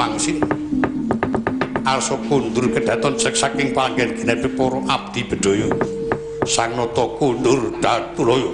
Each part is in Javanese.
mangsin. Arsa kundur kedaton saking panggen ginepe para abdi bedhaya. Sang Nata kundur datulaya.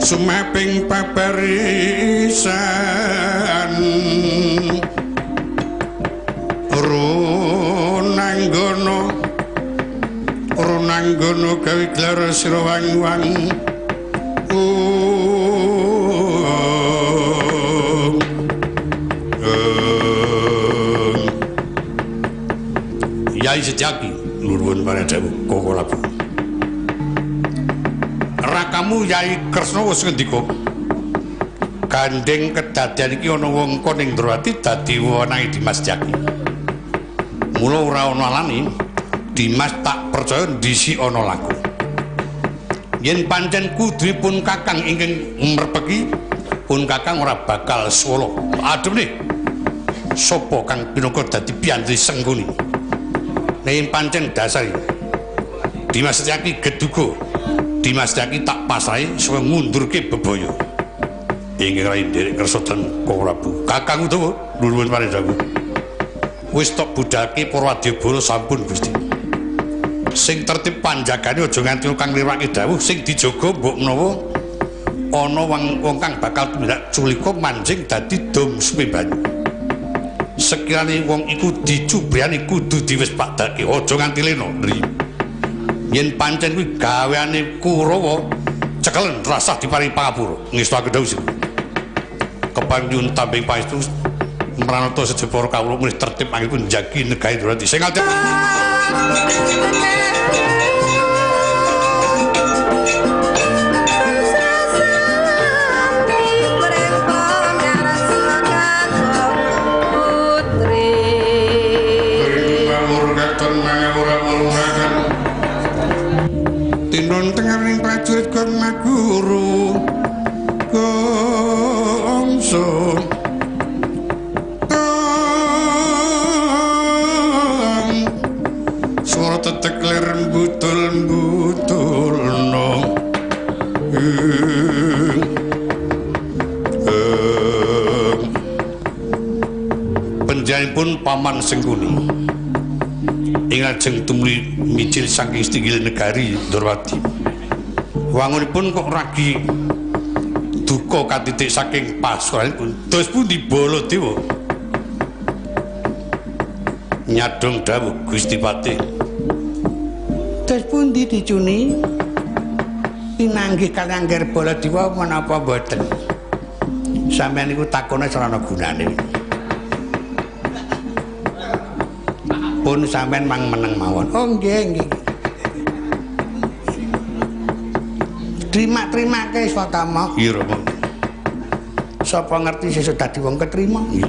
Sumaping paparisan runanggono runanggono gawe gelar sira wang-wang. Yai Sejaki nuwun paradawuh Koko Labu. Rakamu Yai Kresna wis ngendika gandeng kedadian iki ana wong ning Ndrawati dadi wenange Dimas Jaki. Mula ora ana alane Dimas tak percaya ndisi ana laku. Yen pancen kudunipun Kakang ingkang merpeki pun Kakang ora bakal swala. Adem nih sapa kang pinangka dadi piyantri Sengkuni. Yen pancen dasar Dimas Jaki geduga Dimas Jaki tak pasrahi supaya ngundurke bebaya. Ingkang rai nderek kersa den Koko Prabu. Kakang Udawa nuwun paring dawuh. Wis tok budalke para wadyabala sampun Gusti. Sing tertib panjagane aja nganti kang ngliwake dawuh, sing dijaga mbok menawa ana wong kang bakal tumindak culika manjing dadi dom sumebanyu. Sekirane wong iku dicubriyane kudu diwespadake, aja nganti lena. Yen pancen kuwi gaweane Kurawa, cekelen rasah diparingi pangapura. Ngestake dawuh sira. Kepang nyuwun tambing pangestu mranata seje para kawula mulih tertib anggenipun njagi negari Ndrawati. Sing ngadep Tinun tengaring prajurit kon maguru gongso swara tetek lir mbutul no. Panjenenganipun Paman Sengkuni ing ajeng tumuli mijil saking setinggil negari Ndrawati. Wangunipun kok ragi duka katitik saking pasuranipun. Dos pundi Baladewa? Nyadong dawuh Gusti Patih. Dos pundi dicuni? Pinanggih kaliyan Angger Baladewa menapa mboten? Sampeyan niku takone ora ana gunane. Pun sampeyan mang meneng mawon. Oh nggih nggih. Terima-terimake Swatama. Iya Rama. Sapa ngerti sesuk dadi wong ketrima. Iya.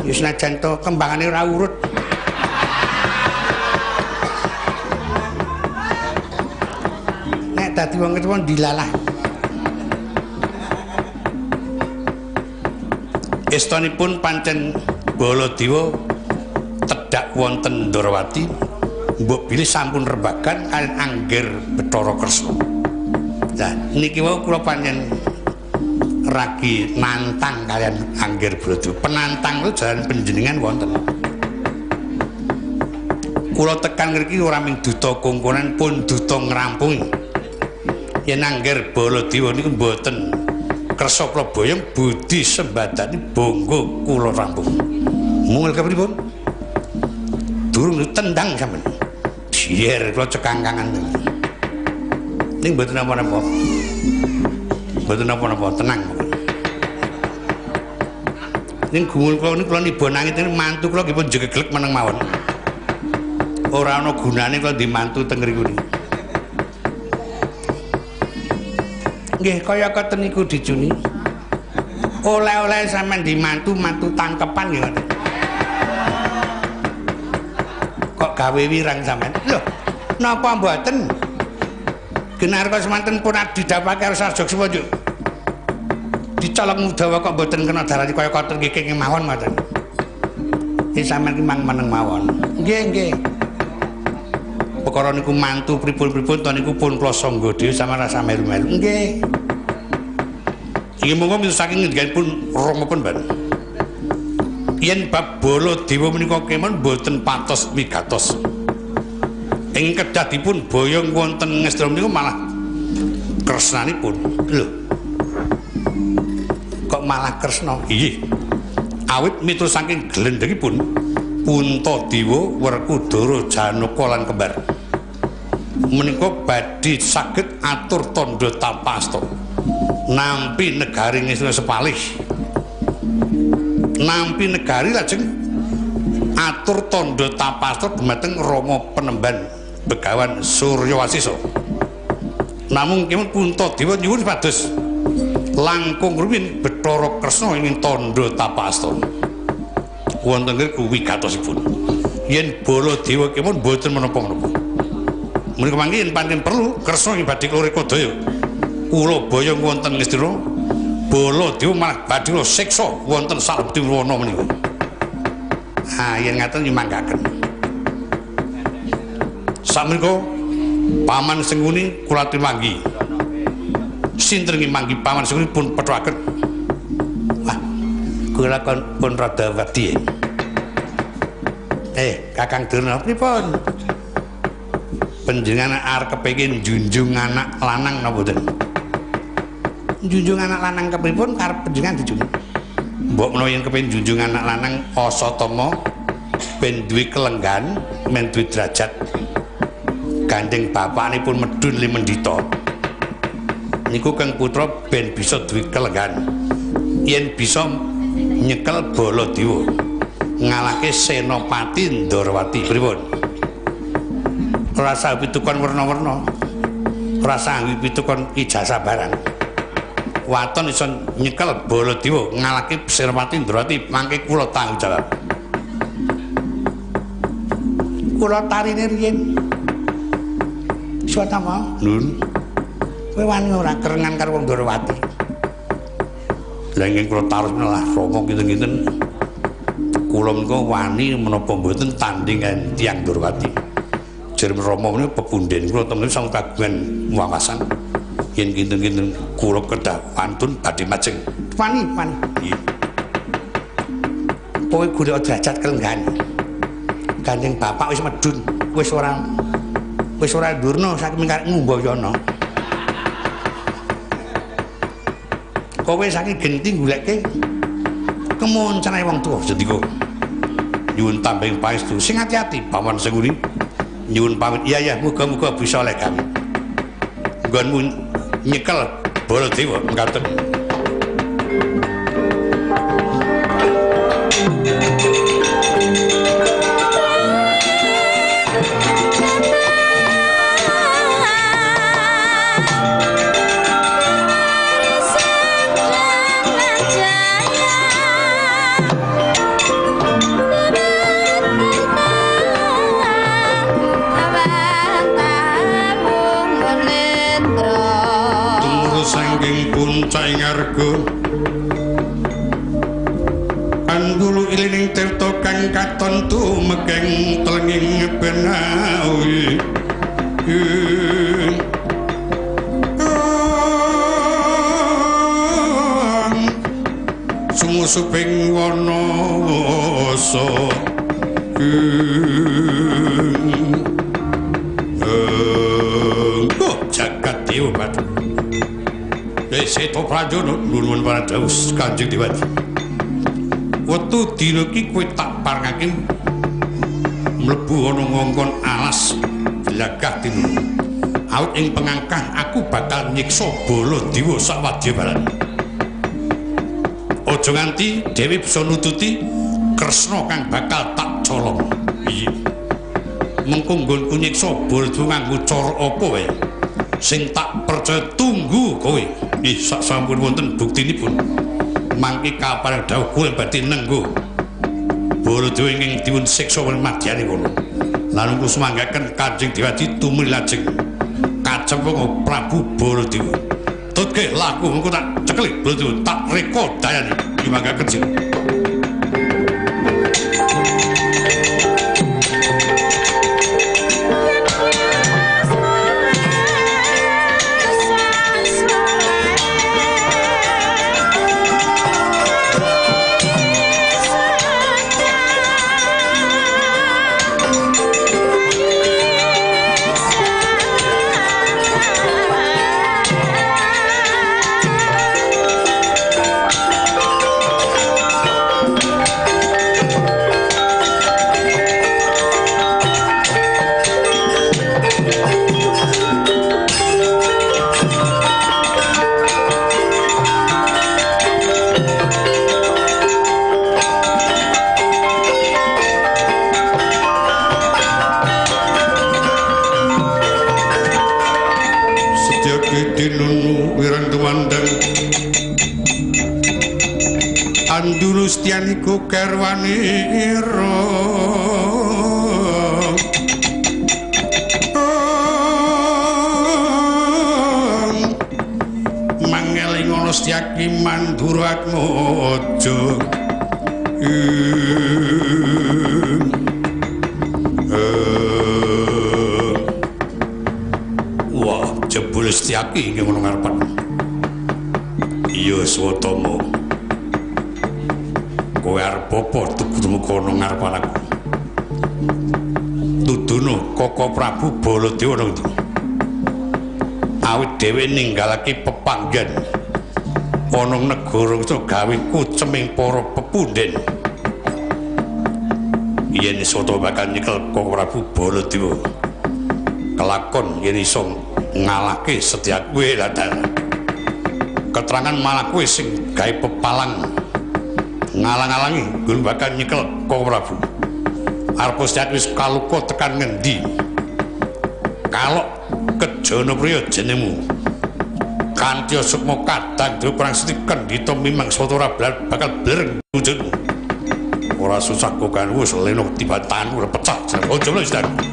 Ya senajan to kembangane ora urut. Nek dadi wong ketuwa dilalah. Estonipun pancen Baladewa tedhak wonten Ndorowati, mbok bilih sampun rembagan kaliyan Angger Bathara Kresna. Lah niki wau kula pancen ragi nantang kaliyan Angger Baladewa. Penantang lho jalan panjenengan wonten. Kula tekan ngriki ora mung duta kongkonan pun duta ngrampungi. Yen Angger Baladewa niku mboten kersa kula boyong budi sembadani bangga kula rampung. Mungel kepripun? Durung tendang sampean. Biar kula cekangkangan. Ning mboten napa-napa. Mboten napa-napa, tenang. Ning gumun kula niku kula niba nangit mantu kula nggih pun jegeglek meneng mawon. Ora ana gunane kula di mantu teng ngriku niku. Nggih kaya koten niku dicuni. Oleh-oleh sampean di mantu, mantu tangkepan nggih ngoten. Kok gawe wirang sampean? Lho, napa mboten? Genarka semanten pun didhapake karo Sarjoksewa njuk. Dicolong mudawa kok mboten kena darani kaya koten nggih kenging mawon ngoten. Iki sampean ki mang meneng mawon. Nggih, nggih. Perkara niku mantu pripun-pripun to niku pun kula sangga dhewe sama rasa melu-melu. Nggih. Iki monggo mitu saking ngendikanipun Rama Penban. Yen bab Baladewa menika kemawon mboten patos wigatos. Ing kedah dipun boyong wonten ngestra menika malah kresnanipun. Lho. Kok malah kresna? Inggih. Awit miturut saking glendhengipun Puntadewa, Werkudara, Janaka lan kembar menika badhe saged atur tandha tapasta nampi negari ngesna sepalih, nampi negari lajeng atur tandha tapasta dumateng Rama Penemban Begawan Suryawasisa. Namung kemawon Puntadewa nyuwun supados langkung rumiyin Bathara Kresna ing tandha tapasta wonten ngriku wigatosipun. Yen Baladewa kemawon mboten menapa-menapa. Menika mangke yen pancen perlu Kresna ing badhe kula rekodaya kula boyong wonten Ngastina, Baladewa malah badhe kula siksa wonten salebetipun wana menika. Ha yen ngaten nyumanggaken. Sakmenika Paman Sengkuni kula timanggi. Sinten ngimanggi Paman Sengkuni pun pethuaken. Wah, kula pun rada wedi. Kakang Durna pripun? Panjenengan arep kepengin njunjung anak lanang napa mboten? Njunjung anak lanang kepripun karep panjenengan dijunjung? Mbok menawa yen kepengin njunjung anak lanang Asatama ben duwe kelenggan, men duwe derajat. Gandeng bapakipun medhun limendhita. Niku Kang Putra ben bisa duwe kelenggan. Yen bisa nyekel Baladewa ngalahke Senopati Ndorowati pripun? Rasa pitukon werna-werna, rasa pitukon ijazah barang. Waton iso nyekel Baladewa ngalahke Senopati Ndorowati mangke kula tanggung jawab. Kula tarine riyin. Swatama, Nun. Kowe wani ora kerengan karo wong Ndorowati? Lah ingkang kula tarus menawa Rama kinten-kinten kula menika wani menapa mboten tanding tiyang Ndorowati. Jer Rama menika pepunden kula temen sampun kagungan wawasan. Yen kinten-kinten kula kedah wantun badhe majeng. Wani, wani. Nggih. Kowe golek derajat kelenggan. Gandeng bapak wis medhun, wis ora durna saking karek ngumbayana. Kowe saking genti goleke kemoncane wong tuwa sendika. Nyuwun tambahing pangestu sing ati-ati Paman Sengkuni. Nyuwun pamit. Iya ya, muga-muga bisa oleh kami. Nggonmu nyekel Baladewa mekaten. Awang tanggung menendra. Langgeng puncak ing arga andulu ilining tirta kang katon tumegeng telenging benawi. Sumusuping wana wasa. Jagat dewa Bathara. Seto Prajana nuwun para dawuh Kanjeng Dewaji. Wektu dina iki kowe tak parengake mlebu ana ngongkon alas glagah tinun. Awit ing pengangkah aku bakal nyiksa Baladewa sak wadyabalan. Aja nganti dewi bisa nututi Kresna kang bakal tak colong. Iya. Mengko nggonku nyiksa Baladewa nganggo cara apa wae? Sing tak percaya tunggu kowe. Ih, sak sampun wonten buktinipun. Mangke kapan dawuh kula badhe nenggo Baladewa ingkang dipun siksa wonten madyane kono. Lan kusumanggaken Kanjeng Dewaji tumuli lajeng kacempung Prabu Baladewa. Tutke laku mengko tak cekeli Baladewa tak reka dayane. Dimanggaken sing. Andulu garwanira mangeling ana Setyaki Mandura Atmaja. Wah, jebul Setyaki ing ngono ngarepan. Iya Swatama. Kowe arep apa tuku kono ngarepan aku? Tuduno Koko Prabu Baladewa nang ndi? Awit dhewe ninggalake pepanggen ana negara itu gawe kuceming para pepunden. Yen iso to bakal nyekel Koko Prabu Baladewa. Kelakon yen iso ngalahke Setyaki kowe latar. Keterangan malah kowe sing gawe pepalang ngalang-alangi nggon bakal nyekel Koko Prabu. Arep Setyaki wis kaluka tekan ngendi? Kalok kejana priya jenengmu. Kanthi sukma kadang dewa perang seti kendhita mimang swata ora bakal blereng wujudmu. Ora susah kok kan wis leno tiba tanganku ora pecah. Aja lho Setyaki.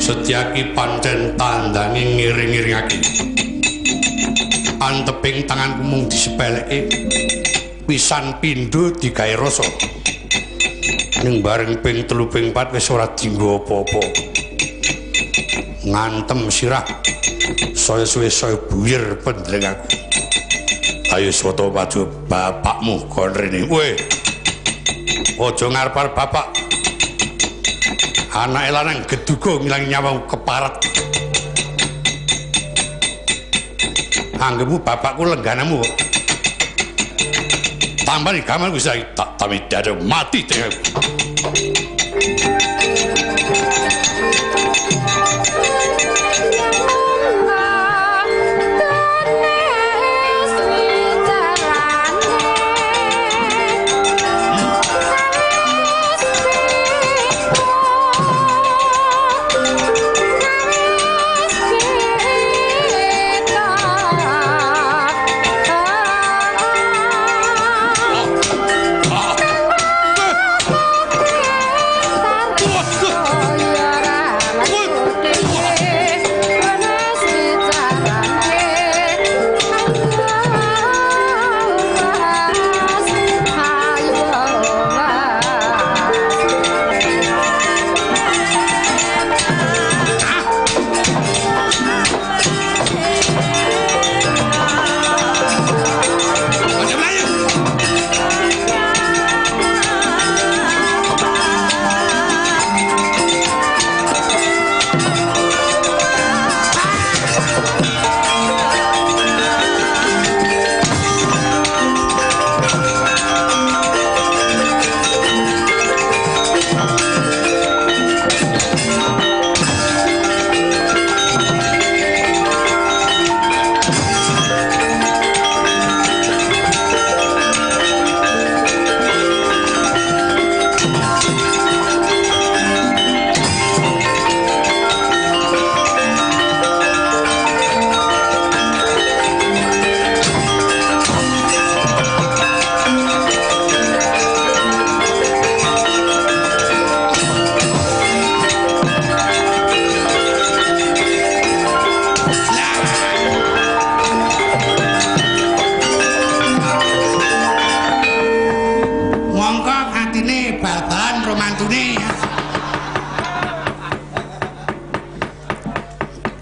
Setyaki pancen tandange ngiring-iringake. Anteping tanganku mung disepeleke pisan pindho digawe rasa. Ning bareng ping 3 ping 4 wis ora dienggo apa-apa. Ngantem sirah Saya suwe saya buyir pendreng aku. Ayo swata maju bapakmu kon rene. Weh. Aja ngarep-arep bapak. Anake lanang geduga ngilangi nyawamu keparat. Anggemu bapakku lengganamu. Tambah gaman wis tak tami dada mati dhewe.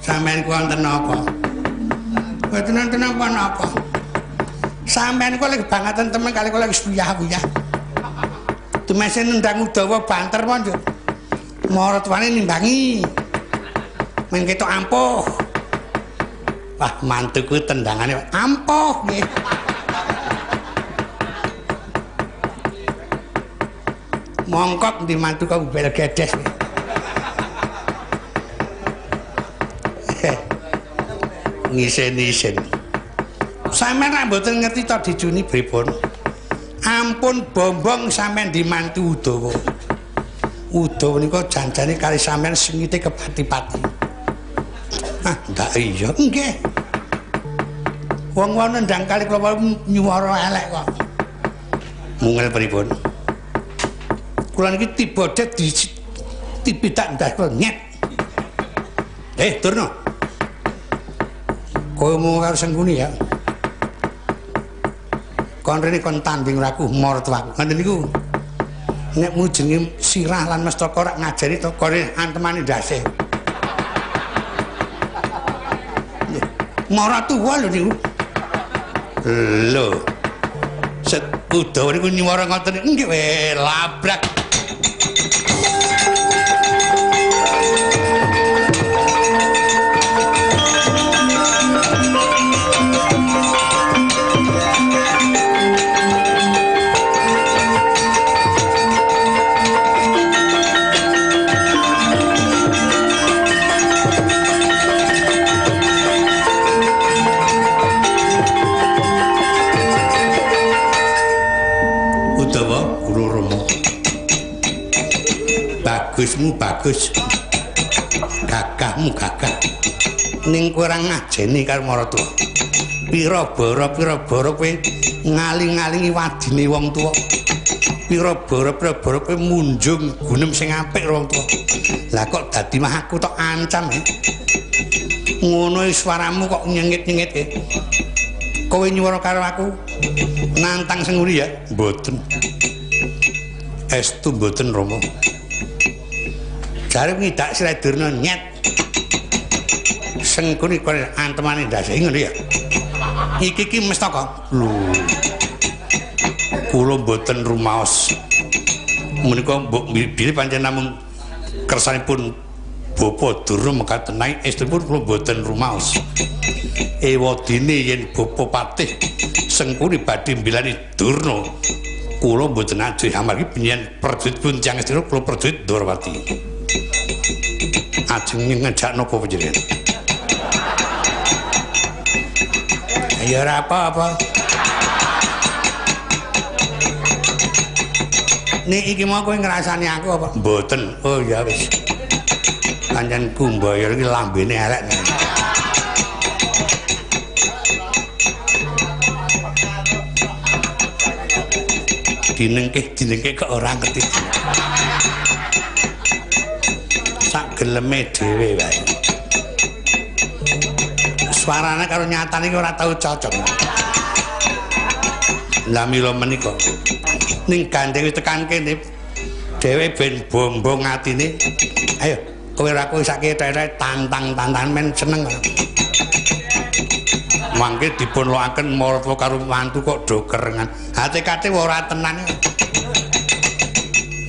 Sampeyan ku wonten napa? Mboten wonten napa-napa. Sampeyan ku lagi bangetan temen kali kula wis wiyah-wiyah. Tumese nendang Udawa banter mon yo. Maratuwane nimbangi. Men ketok ampuh. Wah, mantuku tendangane ampuh nggih. Mongkok ndi mantu kok bel gedes. Ngisen-isen. Sampeyan ra mboten ngerti to dijuni pripun? Ampun bombong sampeyan dimantu Udawa. Udawa nika janjane kali sampeyan sengite kepati-pati. Ah, ndak iya. Nggih. Wong-wong nendang kali kula nyuwara elek kok. Mungel pripun? Kula niki tiba det di tipitak ndas kula nyet. Durna. Kowe omong karo Sengkuni ya. Kon rene kon tanding aku martuaku. Ngoten niku. Nek mu jenenge sirah lan mestaka rak ngajari to kore antemane ndase. Maratuwa lho niku. Lho. Set Udawa niku nyuwara ngoten nggih labrak. Bagusmu bagus, gagahmu gagah, ning kowe ora ngajeni karo maratuwa. Pira bara kowe ngaling-alingi wadine wong tuwa. Pira bara kowe munjung gunem sing apik karo wong tuwa. Lah kok dadi mah aku tok ancam. Ngono swaramu kok nyengit-nyengit. Kowe nyuwara karo aku nantang Sengkuni ya? Mboten. Estu mboten Rama. Jare ngidak Sira Durna nyet. Sengkuni kowe antemane ndase ngono ya. Iki ki mestaka. Lho. Kula mboten rumaos. Menika mbok bilih pancen namung kersanipun Bapak Durna mekaten nanging estupun kula mboten rumaos. Ewadene yen Bapak Patih Sengkuni badhe mbilani Durna, kula mboten ajih amargi benyen prajurit pun tiyang estri kula prajurit Dwarawati. Ajeng ngejak napa panjenengan? Ya ora apa-apa. Nek iki mau kowe ngrasani aku apa? Mboten. Oh ya wis. Pancen kumbayar iki lambene elek. Dinengke kok ora ngerti. Sak geleme dhewe wae. Suarane karo nyatane iki ora tau cocok. Lah mila menika ning gandeng tekan kene dhewe ben bombong atine. Ayo kowe ora kowe saiki tere tantang-tantangan men seneng. Mangke dipun lokaken maratuwa karo mantu kok do kerengan. HTKT ora tenan.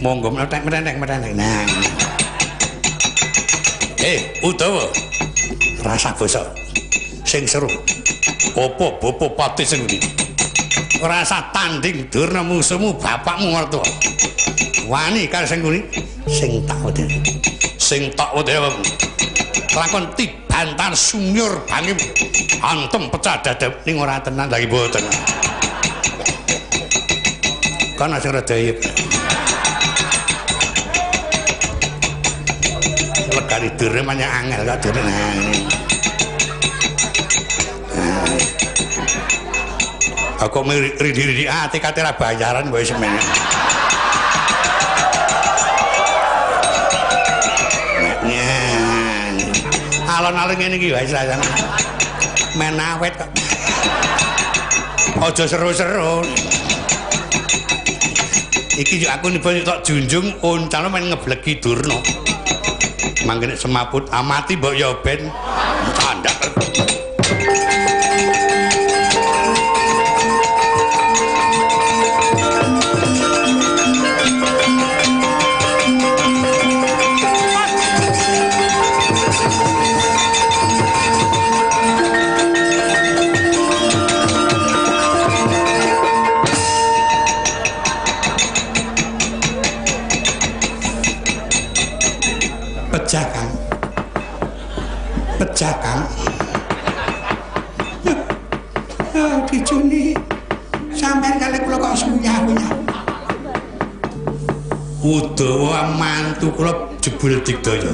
Monggo metek-metek. Nah. Udawa. Rasa bosok. Sing seru. Apa Bapak Patih Sengkuni? Rasa tanding Durna musuhmu bapakmu maratuwa. Wani karo Sengkuni sing tak wedeni. Sing tak wedeni. Lakon tibantan sumyur bangim antem pecah dada ning ora tenan lagi mboten. Kono sing rada yep. Legane Durna banyak angel kok Durna. Aku ridi-ridi ati-ati ra bayaran wae semene. Alon-alon ngene iki wae sayang. Men awet kok. Aja seru-seru. Iki yo aku niku tok junjung uncalno men ngeblegi Durna. Mangke nek semaput amati mbok yo ben candhak. Pecah Kang. Oh, dicuni. Sampeyan kali kula kok suyah-uyah. Udawa mantu kula jebul digdaya.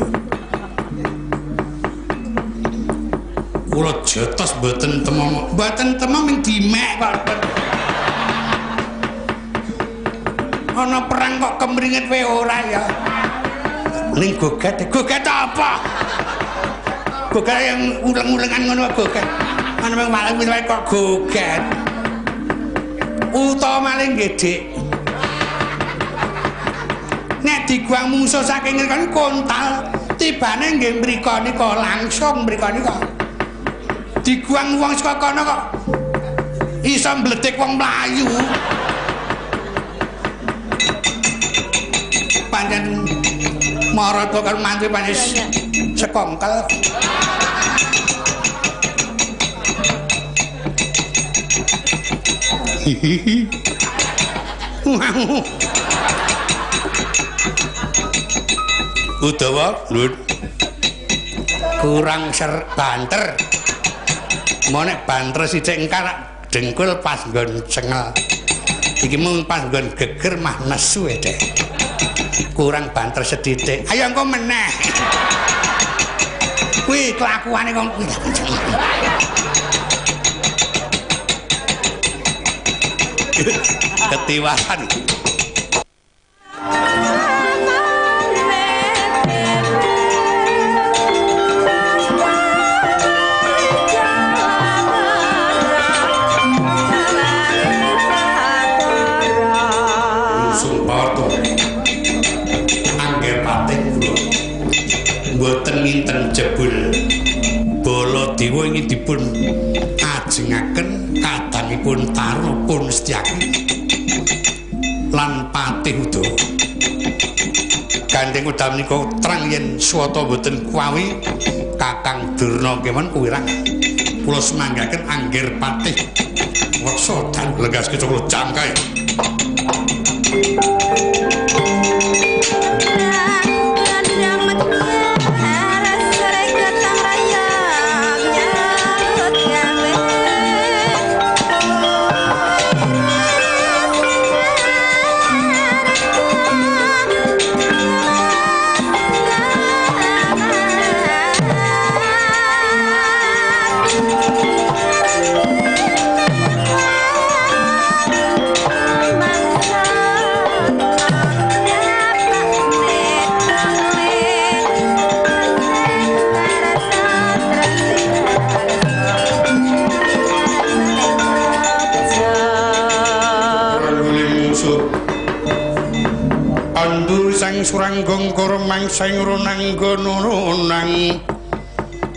Kula jotos mboten temom. Mboten temom ming dimek kok. Ana perang kok kemringet wae ora ya. Ning goget, goget apa? Goget yang uleng-ulengan ngono goget. Ana mung maling wae kok goget. Utawa maling nggih, Dik. Nek diguang mungsuh saking ngriko kontal, tibane nggih mriko nika langsung mriko nika. Diguang wong saka kono kok iso mbledek wong mlayu. Pancen maratuwa karo mantu pancen sekongkel. Udawa lho kurang ser banter. Mau nek banter sithik engkar dengkul pas nggon cengel. Iki mung pas nggon geger mah nesu e, Dek. Kurang banter sethithik. Ayo engko meneh. Kuwi kelakuane kok kuwi. Ketiwasan. Angger patih kula mboten nginten jebul bala Ajengaken kadangipun Taruna pun Setyaki lan Patih Udawa. Gandeng wekdal menika terang yen swata boten kuwawi Kakang Durna kemawon kuwirang. Kula semanggaken angger Patih Wreksa dan legas kecoklo jangkae. Suranggung karo mangsa ronang gono nang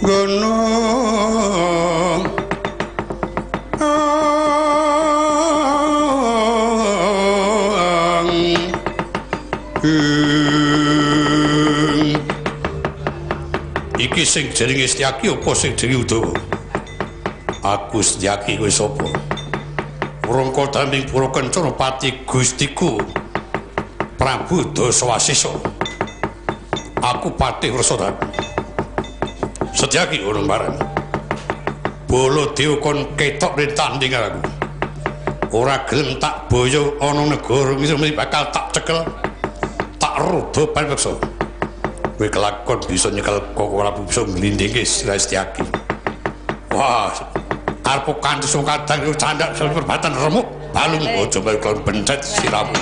gono iki sing jenenge Setyaki apa sing jenenge Udawa? Aku Setyaki kowe sapa? Rangka damping pura kencana pati Gustiku Prabu Dasawasesa. Aku Patih Wresadana. Setyaki urung bareng. Baladewa kon ketok ning tanding aku. Ora gelem tak boyo ana negara mesti bakal tak cekel. Tak rudha panpeksa. Kowe kelakon bisa nyekel Koko Prabu bisa nglindhinge sira Setyaki. Wah, arep kanthi kadang candhak perbatan remuk balung aja melu kon bencet siramu.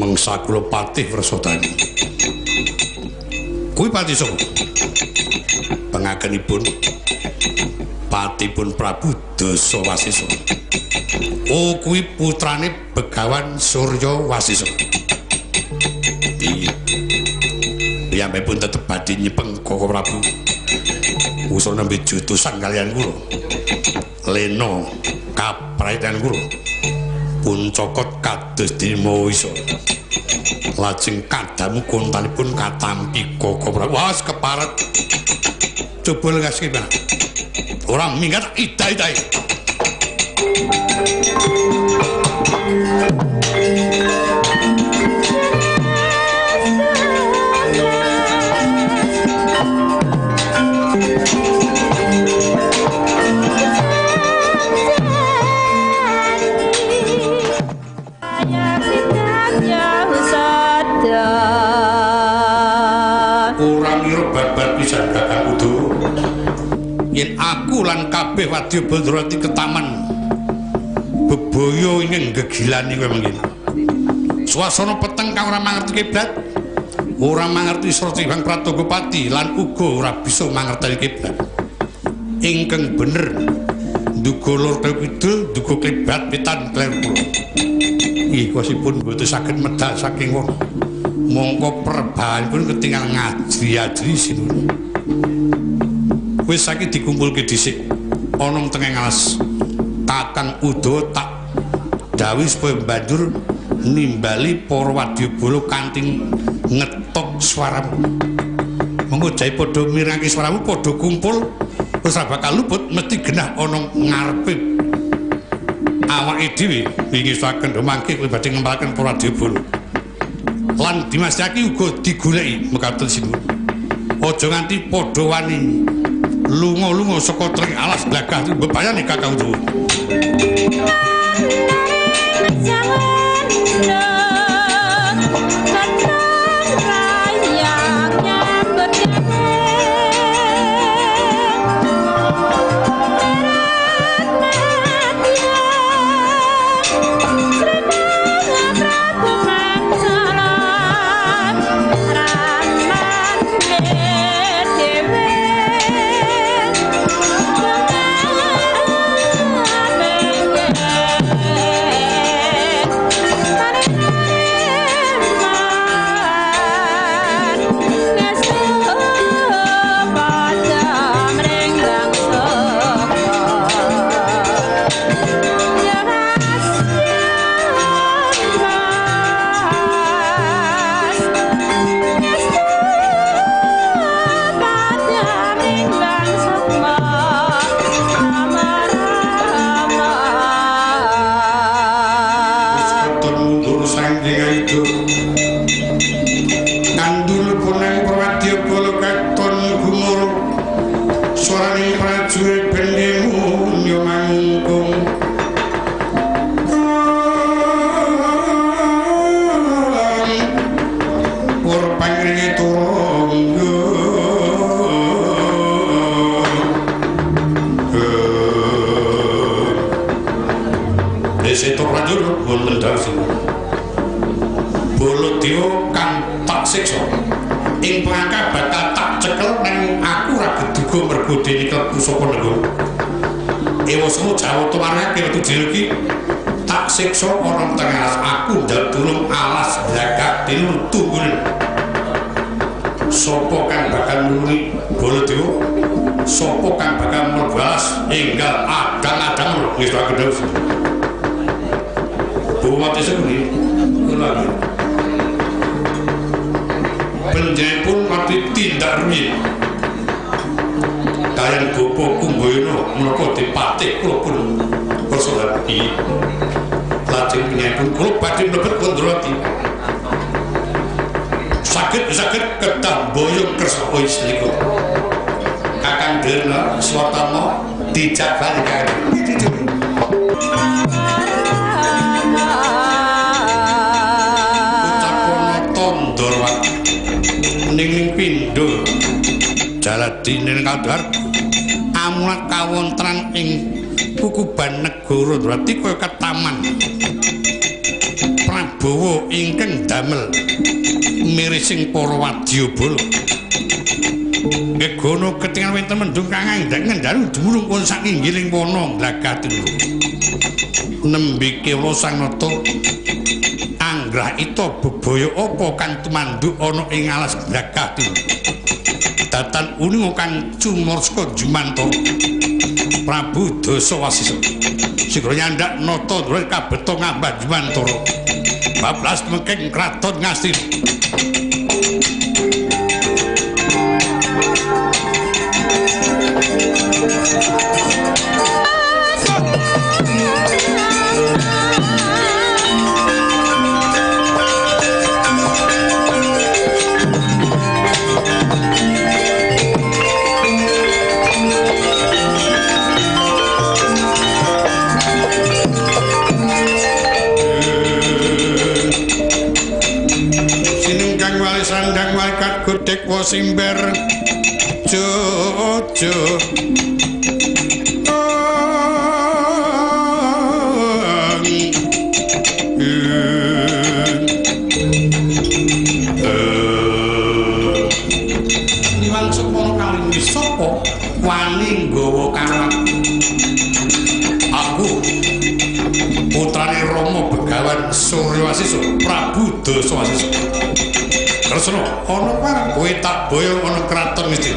Mengsa kula Patih Wresadana. Kuwi pati sapa? Pengakenipun patipun Prabu Dasawasesa. Oh, kuwi putrane Begawan Surya Wasesa. Iya. Piyambakipun tetep badhe nyepeng Koko Prabu. Usul nembe jutusan kaliyan kula. Lena kapraitan kula. Pun cokot kados dene Maha. Lajeng kadamu kontanipun katampi Koko Prabu. Wah, keparet. Coba legaske, Pak. Ora minggat ida-idai. Salira babar pisan Kakang Udawa. Yen aku lan kabeh wadya Bandrawati ketaman bebaya ing gegilane kowe mangkene. Swasana peteng kang ora mangerti kiblat, ora mangerti srati Hyang Pratogopati lan uga ora bisa mangerteni kiblat. Ingkang bener nduga lor kidul, nduga klebat wetan kler kula. Ikosipun boten saged medal saking wana. Mongko perbahanipun ketinggal ngajri-ajri sinuwun. Wis saiki dikumpulke dhisik ana tengah alas. Kakang Udawa tak dawuh supaya banjur nimbali para wadyabala kanthi ngetok swaramu. Monggo jae padha mirengake swaramu, padha kumpul, wis ora bakal luput, mesti genah ana ngarepe awake dhewe. Wingi saken mangke kowe badhe ngempalaken para wadyabala. Lan Dimas Yaki uga digoleki mekaten sinuwun. Aja nganti padha wani lunga-lunga saka tring alas glagah bebayane Kakang Udawa. Saking wana glagah tindu nembe kewala sang nata anggrah ita bebaya apa kang tumanduk ana ing alas glagah tindu datan uninga kang cumorska jumantara Prabu Dasa Wasisa sigra nyandak nata ndure kabeta ngambah jumantara bablas mengking kraton Ngastina. Sinengkang Jojo Iwan Sukmono kaling sapa wani nggawa karo aku putrane Rama Begawan Suryawasisa Prabu Dasawasisa. Kresna ana parang kowe tak boyong ana kraton mesti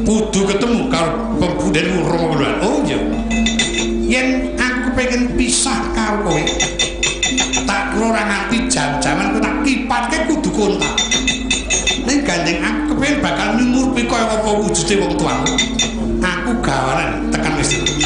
kudu ketemu karo pembudhenmu Rama Begawan. Oh iya, yen aku pengen pisah karo kowe tak kira ora ngerti jam-jaman kowe tak kipatke kudu kontak. Ning gandeng aku kepengin bakal nyumurpi kaya apa wujude wong tuamu. Aku gawanan tekan mesti.